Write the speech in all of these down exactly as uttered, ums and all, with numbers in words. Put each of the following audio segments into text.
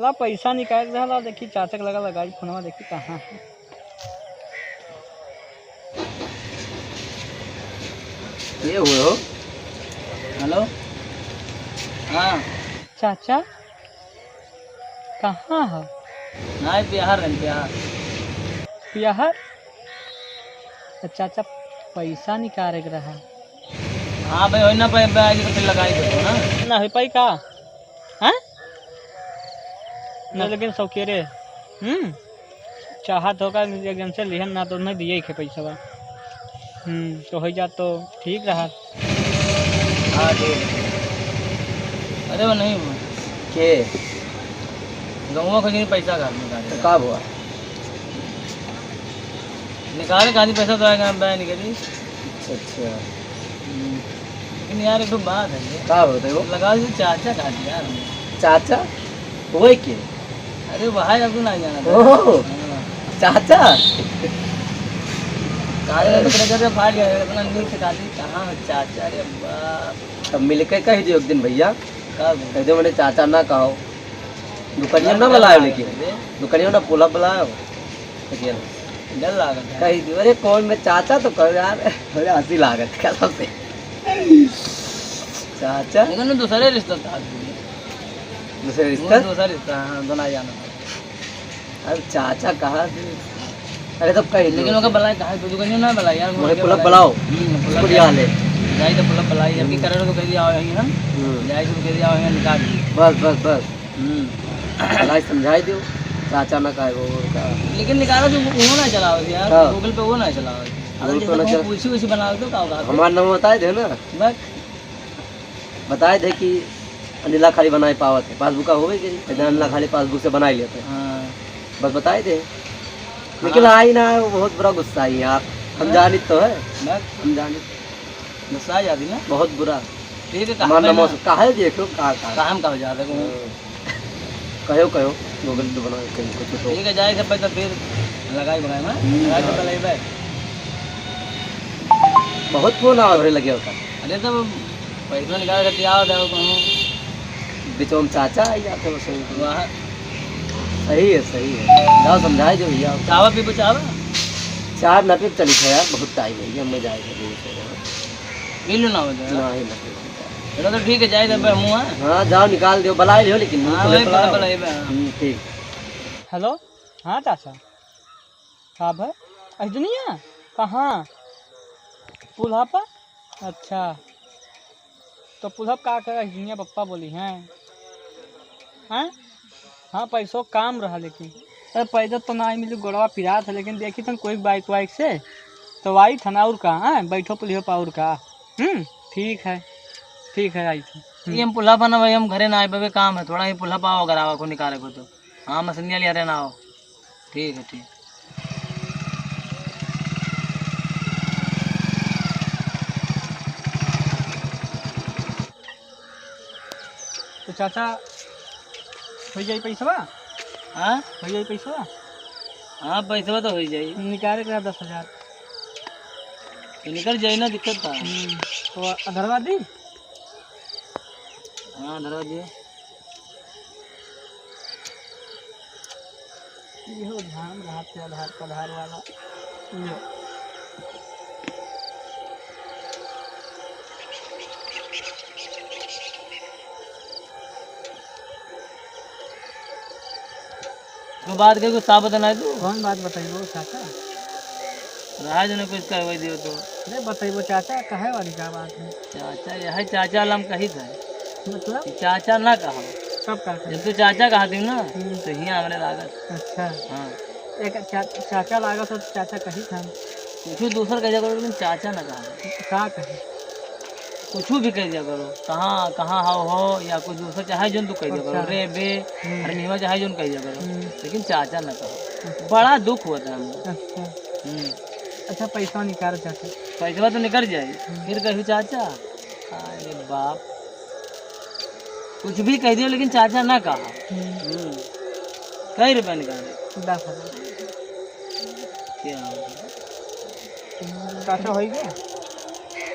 ला पैसा निकाल रहा ला, देखी चाचा के लगा लगाई फोनवा, देखी कहाँ है। ये हुए हो। हेलो। हाँ। चाचा, कहाँ है? ना, बिहार रहन, बिहार। बिहार? तो चाचा, पैसा निकाले के रहा। हाँ भाई, होई ना पाई, भाई, तो फिर लगाई दो ना। ना होई पाई का? हाँ? ना, लेकिन सौकेरे, हम्म, चाहत होगा एक जन से लिहन ना तो नहीं दिए के पैसा। हम्म, तो हो जात तो ठीक रहा। हाँ, ठीक। अरे वो नहीं हुआ। के? गौवा को नहीं पैसा घर में तो का हुआ? निकाले कहाँ से पैसा तो आएगा, हम बयां निकली। अच्छा, अच्छा। हम्म। लेकिन यार, एक ठो बात है ये। का होता है वो? लगा दो चाचा कहा दिया यार हमने। चाचा? वही के? अरे, वहाँ अब ना जाना था। ओह, हाँ। चाचा? काले तो कलेजा से फाट गया, इतना नीक से कहा दी, कहाँ है चाचा रे बाप। तब मिलके कह दियो एक दिन भैया। का बोल? कह दियो मैंने चाचा ना कहो। दुकनिया ना बुलायो, लेकिन दुकनिया ना पोला बुलायो। कहिए ना। डर लागत है। कही दियो, "अरे कौन मैं चाचा तो कहो यार।" अरे हंसी लागत है कसम से। चाचा? लेकिन वो दूसरे रिश्ता था। दूसरे वो रिश्ता? दूसरा रिश्ता, हाँ, दोनों जाना था। अरे चाचा कहा थे? अरे तब कही दियो। लेकिन ओका बुलाए कहा, तू दुकनिया ना बुलाए यार, वही वो पुलक बुलाए। बुलाओ। हम्म, पुलक उसको बुलाए। लिया ले। जाई तो पुलक बुलाए, अभी हम्म। करेंट को कह दिया, आओ यहीं हम। हम्म। जाई तो कह दिया, आओ यहीं निकाल दिए। बस, बस, बस। हम्म। भलाई समझाई दियो, चाचा ना कहे वो का। लेकिन निकाला तो वो ना चलाओ यार, हाँ। Google पे वो ना चलाओ। अगर Google पे जैसे ना कहूँ चला-, पूछी उछी बनाओ तो का होगा? हमारा नाम बताए दे ना। बस। बताए दे कि अनिला खाली बनाए पावत है, passbook का होवे के, इधर अनिला खाली passbook से बनाए लेते हैं। हाँ। बस बताए दे। हाँ। लेकिन आई ना, वो बहुत बुरा गुस्सा आई यार। हम हाँ। जानित तो है। बस। हम जानित। गुस्सा आ जाती ना? बहुत बुरा। ठीक है, हमार कहा नमो ना। से, काहे देखो, का, का? कहा हम कहा जा रहे हैं? हाँ। कहो, कहो, Google पे बनाओ, कहीं कुछ तो। ठीक है, जाए से पहले फिर लगाई बगाई में, हम्म। लगाई तो पहले ही भाई। बहुत फोन आवे लगे होता। अरे, तो पैसा निकाल के दिया होता है, कहूँ। बिचों में चाचा आई जाते हो, सही। वाह। सही है, सही है। जाओ, समझाए दो भैया। चावा पीबो, चावा? चाय ना पीब, चली था यार, बहुत टाइम है, हम जाए थे। पी लो ना हो तो। ना ही, ना पीब। चलो तो ठीक है, जाए जब मुँह है। हाँ, जाओ निकाल दियो, बुलाए लियो लेकिन। हाँ, वही बुलाओ। पता बुलाए बे। हम्म, ठीक। हेलो, हाँ चाचा, का भा? अरे दुनिया, कहाँ? पुलहा पर? अच्छा, तो पुलहा का करे दुनिया पप्पा बोली हैं? हैं? हाँ, पैसो काम रहा लेकिन। अरे पैदल तो ना आई मिली, गोड़वा पिरात है, लेकिन देखी तन कोई बाइक वाइक से तो आई थन, और का, हैं? बैठो पुलियो पा, और का। हम्म, ठीक है, ठीक है, आई थी। हम्म। ये हम पुलहा पा ना भाई, हम घरे ना आए पावे, काम है थोड़ा, ही पुलहा पाओ अगर आवा को निकाले को तो। हाँ, मसनिया लिया रे ना आओ। ठीक है, ठीक। तो चाचा, हो जाई पैसवा? हाँ? हो जाई पैसवा? हाँ, पैसवा तो हो जाई। निकाले के दस हजार। तो निकल जाई ना, दिक्कत का है? हम्म, तो अधरवा दी? हाँ, अधरवा दियो। इहो धाम रहत है आधार पधार वाला। इहो। वो बात के कुछ साफ बता ना तू। कौन बात बताइबो चाचा? रहा जो ना कुछ कहवाई दियो तो। अरे बताइबो चाचा, कहे वाली का बात है? चाचा, यह चाचा ला हम कही था। मतलब? कि चाचा ना कहा। कब कहा था? जब तू चाचा कहा थी ना, हम्म। तो हियाँ हमरे लागत। अच्छा। हाँ। एक चा-, चाचा लागत हो तो चाचा कही था। कुछ दूसर कह दिया करो, लेकिन चाचा ना कहा। का कहे? कुछ भी कह दिया करो, कहाँ, कहाँ हो, हो, या कुछ दूसर चाहे जोन तू कह दिया करो, अच्छा। रे, बे, हम्म। अरे मिहवा चाहे जोन कह दिया करो, हम्म। लेकिन चाचा ना कहो। अच्छा। बड़ा दुख होता है हमको। अच्छा। हम्म। अच्छा, पैसा निकाल चाचा। पैसा तो निकल जाए, हम्म। फिर कही चाचा, अरे बाप, कुछ भी कह दियो लेकिन चाचा ना कहा। हम्म। हम्म। कई रुपया निकाले? दस हजार। क्या हो गया? चाचा होई गया?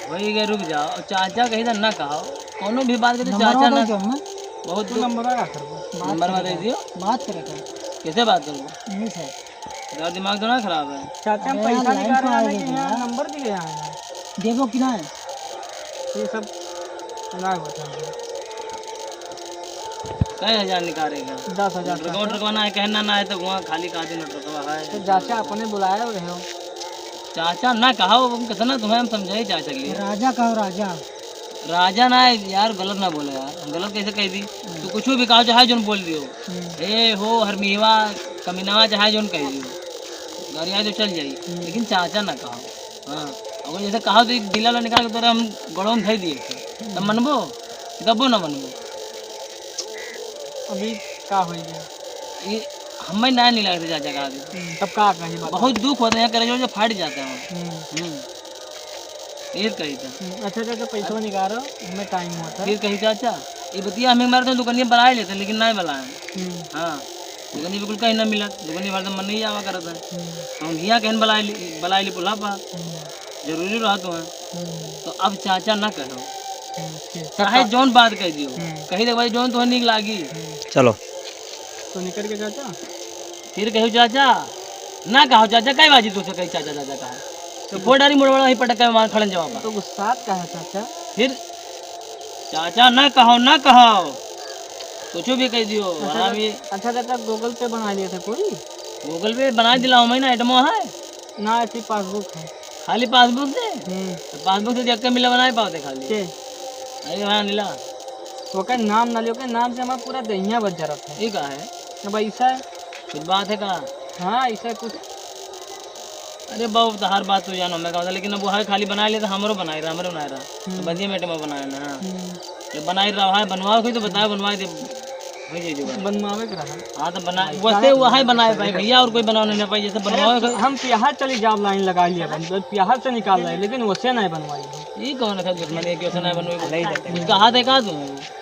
होई गया, रुक जाओ। चाचा कही तो ना कहो, कोनो भी बात के तो नंबर चाचा ना। दो ना। बहुत तू दुख। नंबर आ कर। नंबर में दे दियो। बात करे कर। कैसे बात करबो? नहीं सर। तेरा दिमाग तो ना खराब है? चाचा, हम अरे पैसा यार, निकाल रहे हैं कि यहाँ नंबर दिए आए हैं। देबो कि ना? ये सब ना होता है। कई हजार निकालेगा? दस हजार। नोटरकवा, नोटरकवा ना है, कहना ना है तो वहाँ खाली कागज नोटरकवा है। तो चाचा अपने बुलाए हुए हो। चाचा ना कहो, वो कितना तुम्हें हम समझाई चाचा के लिए। राजा कहो, राजा। राजा ना है यार, गलत ना बोले यार, हम गलत कैसे कह दी? हम्म। तू कुछ भी कहो, चाहे जोन बोल दियो, हम्म। ए हो हरमिहवा, कमीनवा, चाहे जोन कह दियो, गाड़ी आए तो चल जाई, हम्म। लेकिन चाचा ना कहो। हाँ, अगर जैसे कहो तो एक दिला ला निकाल के तोरे हम गोड़ों में धई दिए थे, तब हम्म। मनबो? तबो ना मनबो। अभी का होई गया? ये हमें ना नहीं लगते चाचा कहा। हम्म, तब का कही बता? बहुत दुख होता है, यहाँ करे जो, जो फाट जाता है। हम्म। हम्म। ये कही था। हम्म, अच्छा, अच्छा, अच्छा, पैसा निकालो, हमें टाइम होता है। फिर कही, "चाचा, ये बतिया हमें मारते हैं, दुकानिया बनाए लेते हैं, लेकिन नहीं बनाए।" हम्म। हाँ, दुकानिया बिल्कुल कहीं ना मिला, दुकानिया भर तो मन नहीं आवा करता है। हम्म। तो हम हियाँ कहीं बनाए ली, बनाए ली बुला पा। हम्म। जरूरी रहा तो है। हम्म। तो अब चाचा ना कहो। हम्म, ठीक। चाहे जौन बात कह दियो। हम्म। कही दे भाई, जौन तुम्हें नीक लागी। हम्म। चलो। तो निकल के चाचा? फिर कहू चाचा, ना कहो चाचा, कई बाजी तुझसे कही चाचा, चाचा कहा। तो तो फोड़ डारी मुड़वाड़ा ही पटक के मार खड़न जवाब। तो गुस्सात का है चाचा? फिर चाचा ना कहो, ना कहो, कुछ भी कह दियो, अच्छा, हरामी। अच्छा चाचा, Google Pay बना लिए थे कोई? Google Pay बना दिलाओ, मैं ना एडमो है। ना, ऐसी पासबुक है। खाली पासबुक से? हम्म। तो पासबुक से जग के मिला बनाए पावते खाली। के? अरे हाँ, नीला। ओकर नाम ना लियो, ओकर नाम से हमारा पूरा दहिया बज जरत है। ये का है? अब ऐसा है। कुछ बात है का? हाँ, ऐसा है कुछ। अरे बाबू, तो हर बात तो जानो, मैं कहता, लेकिन अब वो है खाली बनाए ले तो हमरो बनाए रहा, हमरो बनाए रहा। तो हम्म। बदिया मेटे में बनाए ना। हम्म। जब बनाए रहा है, बनवाओ कोई तो बताओ, बनवाए दे। हो जाई जुगाड़। बनवावे के रहा। हाँ, तो बना-, हाँ, वैसे वो है बनाए पाई भैया, और कोई बनावे ना पाई, जैसे अरे, बनवावे के। हम पियाहा चली जाब लाइन लगा लिया बन, तो पियाहा से निकाल रहे, लेकिन वैसे नहीं बनवाई है। ई कौन है दुश्मनी है कि वैसे नहीं बनवाई? नहीं बनवाई। कहा थे का तू?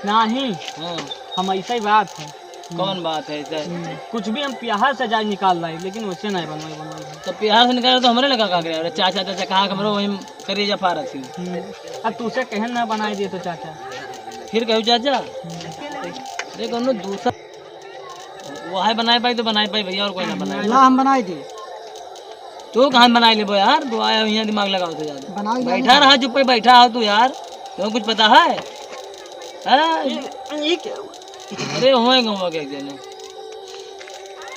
नहीं। हाँ। हम ऐसा ही बात है। कौन बात है ऐसा? हम्म, कुछ भी हम पियाहा से जाए निकाल लाए, लेकिन वैसे नहीं बनवाई, बनवाई है। तो पियाहा से निकाले तो हमरे लगा का करे? अरे चाचा, चाचा कहा हमरो वही करिए जा पारत ही। हम्म। अब तू से कहन ना बनाए दिए तो चाचा। फिर कहू चाचा? अरे कौनो दूसरा, वो है बनाए पाई तो बनाए पाई भैया, और कोई ना बनाए। ला हम बनाए दिए। तू कहाँ बनाए लेबो यार, तू आया यहाँ दिमाग लगाओ तो ज्यादा। बनाए दिए। बैठा रहा चुप पे, बैठा हो तू यार, तुमको कुछ पता है? हैं? ये, ये क्या हुआ? अरे हुए गाँव के एक जने,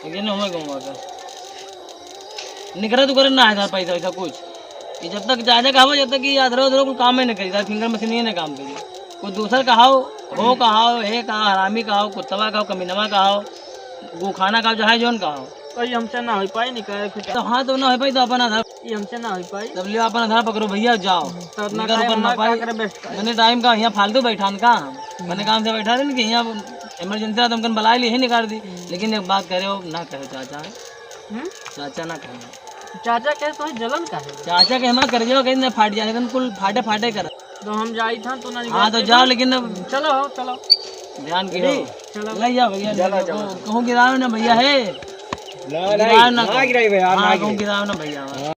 एक जने हुए गाँव का। निकरा तो करे ना है पैसा वैसा कुछ। कि जब तक चाचा कहावो, जब तक कि अधरो अधरो कुल काम ही नहीं करी, फिंगर मशीन ही नहीं काम करी। कोई दूसर कहाओ, हो कहाओ, हे कहाओ, हरामी कहाओ, कुत्तवा कहाओ, कमीनवा कहाओ, गोखाना कहाओ, चाहे जौन कहाओ। तो ये हमसे ना हो पाई, निकाल फिर। तो हाँ, तो ना हो पाई तो अपन आधार। ये हमसे ना हो पाई। तब ले अपन आधार पकड़ो भैया, जाओ। हम्म, तो अपना निकल टाइम अपन ना हमारा पाई। का करे बेस्ट करे? मैंने टाइम का यहाँ फालतू बैठान का हम। हम्म। मैंने काम से बैठा दे ना कि यहाँ इमरजेंसी रहा तो हमकन बुला लिए, यही निकाल दी। हम्म। लेकिन एक बात करे हो, ना कहे चाचा। हम्म? चाचा ना कहे। चाचा कहे तो जलन का है? चाचा के हमारा कर जाओ, कहीं ना फाट जाए, लेकिन कुल फाटे फाटे कर। तो हम जाई था, तू ना हाँ, तो निकलते जाओ, तो। लेकिन अब चलो, चलो। ध्यान की हो। चलो। ले जाओ भैया, चलो, ले जाओ। चलो। कहूँ गिराओ ना भैया, है। ना, गिराओ नहीं, ना ना कहूँ। गिराई भैया, हाँ, ना कहूँ गिराई। गिराओ ना भैया।